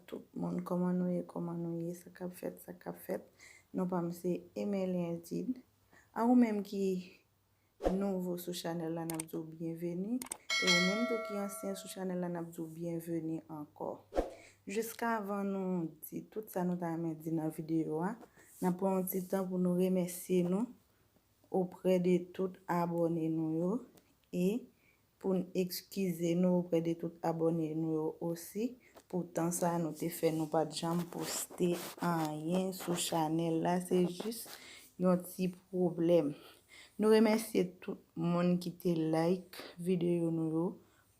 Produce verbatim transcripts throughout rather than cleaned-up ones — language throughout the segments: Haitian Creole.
Tout moun, kòman nou ye, kòman nou ye, sa k ap fèt, sa k ap fèt. Non pa m se Emeline Did. A ou menm ki nouvo sou chanèl la, n ap di w byenveni. E ou menm tou ki ansyen sou chanèl la, n ap di w byenveni ankò. Jiskavan nou di tout sa nou ta renmen di nan videyo a, n ap pran yon ti tan pou nou remèsye nou oprè de tout abòne nou yo e pou n eskize nou oprè de tout abòne nou yo osi pou tan sa nou te fè nou pa t janm poste anyen sou chanèl la. Se jis yon ti pwoblèm. Nou remèsye tout moun ki te like videyo nou yo,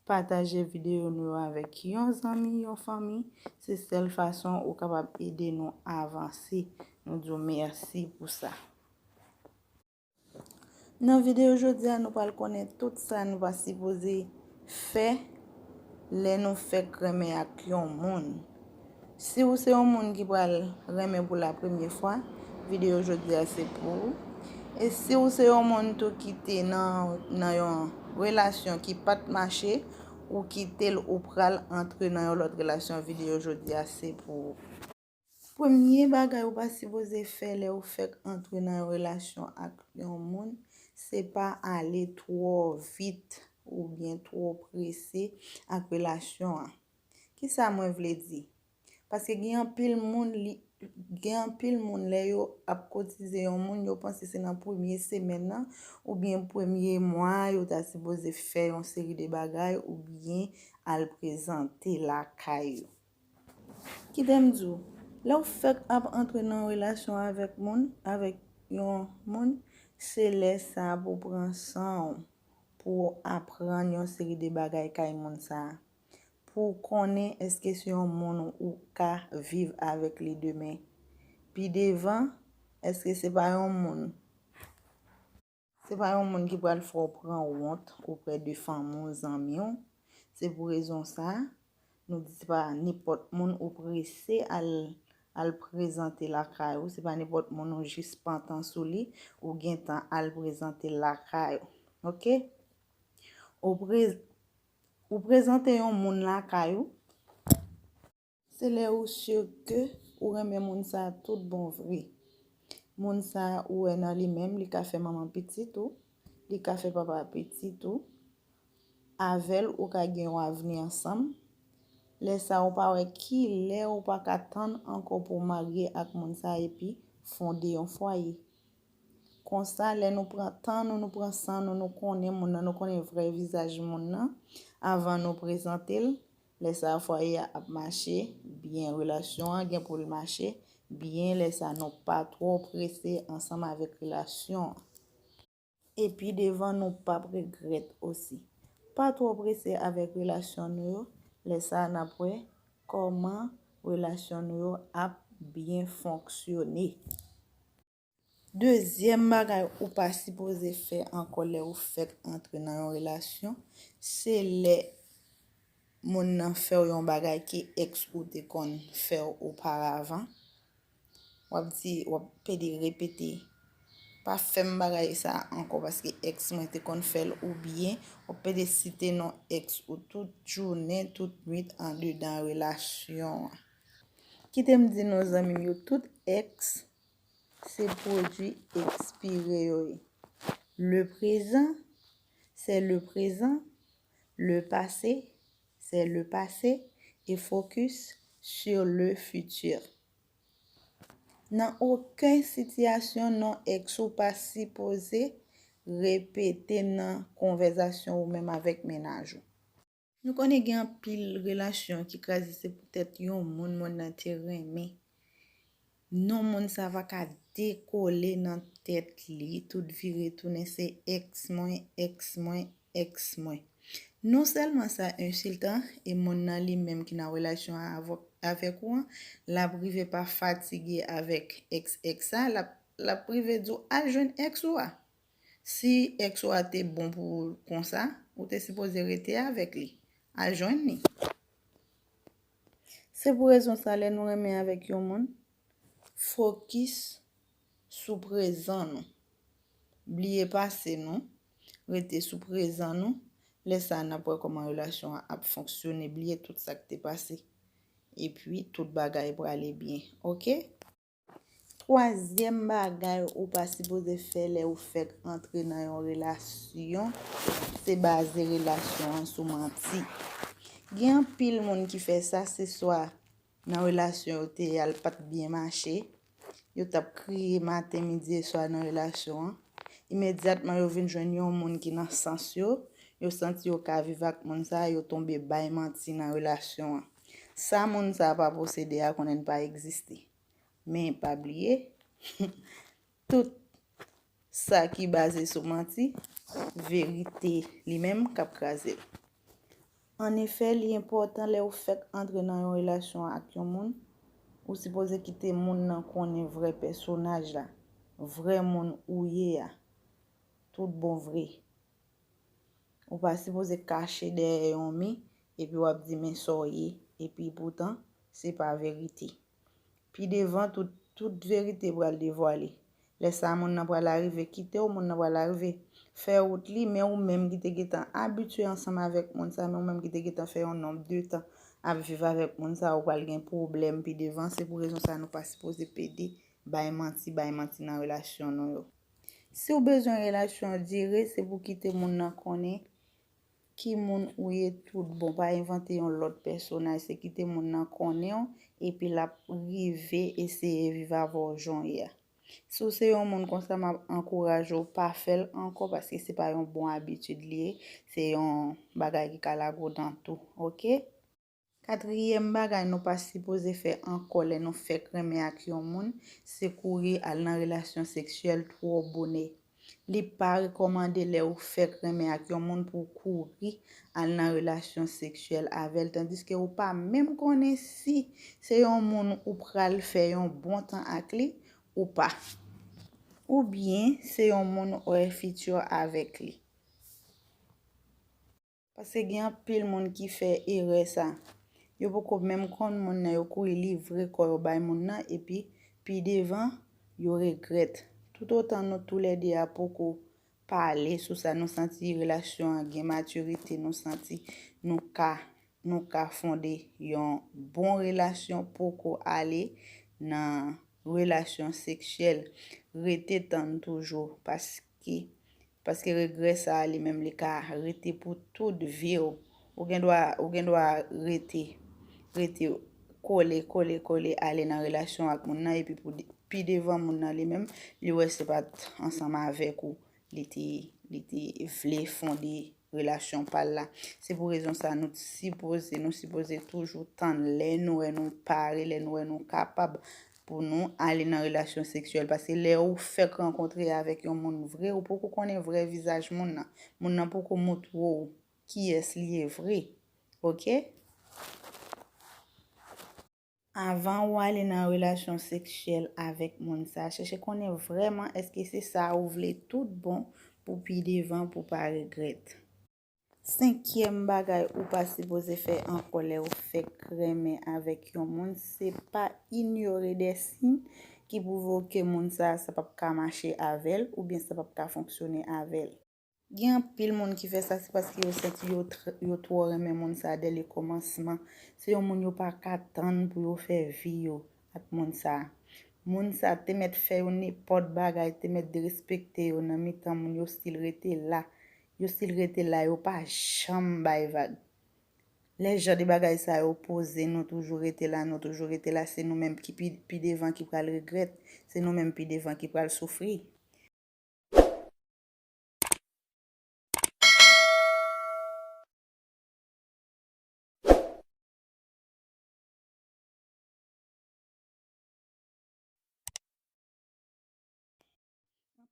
pataje videyo nou yo avèk yon zanmi, yon fanmi. Se sèl fason ou kapab ede nou avanse. Nou di w mèsi pou sa. Nan videyo jodi a, nou pral konnen tout sa nou pa sipoze fè lè nou fèk renmen ak yon moun. Si w se yon moun ki pral renmen pou la premye fwa, videyo jodi a se pou ou. E si w se yon moun tou ki te nan, nan yon relasyon ki pa t mache, ou kite l, ou pral antre nan yon lòt relasyon, videyo jodi a se pou ou. Premye bagay ou pa sipoze fè lè ou fèk antre nan yon relasyon ak yon moun, se pa ale twò vit oubyen twò prese ak relasyon an. Kisa mwen vle di? Paske gen anpil moun, li, gen anpil moun lè yo ap kotize yon moun, yo panse se nan premye semèn nan oubyen premye mwa yo ta sipoze fè yon seri de bagay oubyen al prezante lakay yo. Kite m di w, lè w fèk ap antre nan relasyon avèk moun, avèk yon moun, se lè sa pou w pran san w, pou w aprann yon seri de bagay kay moun sa a. Pou w konnen èske se yon moun ou ka viv avèk li demen. Pi devan, èske se pa yon moun Se pa yon moun ki pral fè w pran wont oprè de fanmi w, zanmi w. Se pou rezon sa a, nou di se pa nenpòt moun ou prese al, al prezante lakay ou. Se pa nenpòt moun ou jis pantan sou li, ou gentan al prezante lakay ou. Oke? Ou, pre, ou prezante yon moun lakay ou. Se lè ou si ke ou renmen moun sa a tout bon vre. Moun sa a ou wè nan li menm, li ka fè manman pitit ou, li ka fè papa pitit ou. Avè l, ou ka gen yon avni ansanm. Lè sa a, ou pa wè ki lè ou pa ka tann ankò pou w marye ak moun sa a epi fonde yon fwaye. Konsa, lè nou pran tan nou, nou pran san nou, nou konnen moun nan, nou konnen vrè vizaj moun nan, anvan nou prezante l, lè sa a fwaye a ap mache byen, relasyon an gen pou l mache byen, lè sa a nou pa twò prese ansanm avèk relasyon an. Epi devan nou p ap regrèt osi. Pa twò prese avèk relasyon nou yo, lè sa a n ap wè kòman relasyon nou yo ap byen fonksyone. Dezyèm bagay ou pa sipoze fè ankò lè ou fèk antre nan yon relasyon, se lè moun nan fè w yon bagay ke èks ou te konn fè w oparavan. W ap di, w ap pede repete, "Pa fè m bagay sa a ankò paske èks mwen te konn fè l," oubyen w ap pede site non èks ou tout jounen, tout nuit andedan relasyon an. Kite m di nou, zanmi m yo, tout èks se pwodui ekspire yo ye. Le présent, c'est le présent. Le passé, c'est le passé. Et focus sur le futur. Nan okenn sitiyasyon, non èks ou pa sipoze repete nan konvèzasyon ou menm avèk mennaj ou. Nou konnen gen anpil relasyon ki kraze, se poutèt yon moun, moun nan te renmen. Non moun sa pa ka dekole nan tèt li, tout vire tounen se èks mwen, èks mwen, èks mwen. Non sèlman sa ensiltan, e moun nan li menm ki nan relasyon an avèk, avèk ou an, l ap rive pa fatige avèk èks, èks sa, l ap, l ap rive di w al jwenn èks ou a. Si èks ou a te bon pou ou konsa, ou te sipoze rete avèk li. Al jwenn li. Se pou rezon sa, lè nou renmen avèk yon moun, fokis sou prezan nou. Bliye pase nou, rete sou prezan nou. Lè sa a, n ap wè kòman relasyon an ap fonksyone. Bliye tout sa k te pase. epi tout bagay prale byen, oke? Twazyèm bagay ou pa sipoze fè lè ou fèk antre nan yon relasyon, se baze relasyon an sou manti. Gen anpil moun ki fè sa, se swa nan relasyon yo te ye a, l pa t byen mache, yo t ap kriye maten, midi e swa nan relasyon an. Imedyatman yo vin jwenn yon moun ki nan sans yo, yo santi yo ka viv ak moun sa a, yo tonbe bay manti nan relasyon an. Sa moun sa a pa posede a konnen pa egziste. Men pa bliye, tout sa ki baze sou manti, verite li menm k ap kraze l. Annefè, li enpòtan lè ou fèk antre nan yon relasyon ak yon moun, ou sipoze kite moun nan konnen vrè pèsonaj la, vrè moun ou ye a, tout bon vre. Ou pa sipoze kache dèyè yon mi, epi w ap di men sa w ye, epi poutan, se pa verite. Pi devan, tout, tout verite pral devwale. Lè sa a, moun nan pral arive kite w, moun nan pral arive fè wout li, men ou menm ki te gentan abitye ansanm avèk moun sa, men ou menm ki te gentan fè yon nonb de tan ap viv avèk moun sa, ou pral gen pwoblèm pi devan. Se pou rezon sa a nou pa sipoze pede bay manti, bay manti nan relasyon nou yo. Si w bezwen relasyon an dire, se pou kite moun nan konnen ki moun ou ye tout bon. Pa envante yon lòt pèsonaj, se kite moun nan konnen w, epi l ap rive eseye viv avè w jan w ye a. Si w se yon moun konsa, m ap ankouraje w pa fè l ankò, paske se pa yon bon abitid li ye, se yon bagay ki ka lage w nan tou, oke? Katriyèm bagay nou pa sipoze fè ankò lè nou fèk renmen ak yon moun, se kouri al nan relasyon seksyèl twò bonè. Li pa rekòmande lè ou fèk renmen ak yon moun pou w kouri al nan relasyon seksyèl avè l, tandiske ou pa menm konnen si se yon moun ou pral fè yon bon tan ak li ou pa. Oubyen se yon moun ou wè fiti avèk li. Paske gen anpil moun ki fè erè sa. Yo poko menm konn moun nan, yo kouri livre kò yo bay moun nan, epi pi devan, yo regrèt. Toutotan nou toulède a poko pale sou sa, nou santi relasyon an gen matirite, nou santi nou ka, nou ka fonde yon bon relasyon, poko ale nan relasyon seksyèl. Rete tann toujou, paske Paske regrè sa a li menm li ka rete pou tout vi w. Ou gen dwa, ou gen dwa rete, rete kole, kole, kole, ale nan relasyon ak moun nan, epi pou de- pi devan moun nan li menm, li wè se pa t ansanm avèk ou li te, li te vle fonde relasyon pa l la. Se pou rezon sa a nou sipoze, nou sipoze toujou tann lè nou wè nou pare, lè nou wè nou kapab pou nou ale nan relasyon seksyèl. Paske lè ou fèk rankontre avèk yon moun vre, ou poko konnen vrè vizaj moun nan. Moun nan poko montre w kiyès li ye vre. Oke? Avan ou ale nan relasyon seksyèl avèk moun sa, chèche konnen vrèman èske se sa ou vle tout bon pou pi devan pou pa regrèt. Senkyèm bagay ou pa sipoze fè ankò lè ou fèk renmen avèk yon moun, se pa inyore de siy ki pwouve w ke moun sa a, sa p ap ka mache avè l oubyen sa p ap ka fonksyone avè l. Gen anpil moun ki fè sa, se paske yo santi yo tr- yo twò renmen moun sa a dè le kòmansman. Se yon moun yo pa ka tann pou yo fè vi yo ak moun sa a. Moun sa a te mèt fè yo nenpòt bagay, te mèt derespekte yo nan mitan moun, yo still rete la. Yo still rete la, yo pa janm bay vag. Lè jan de bagay sa yo poze, nou toujou rete la, nou toujou rete la, se nou menm ki pi, pi devan ki pral regrèt, se nou menm pi devan ki pral soufri.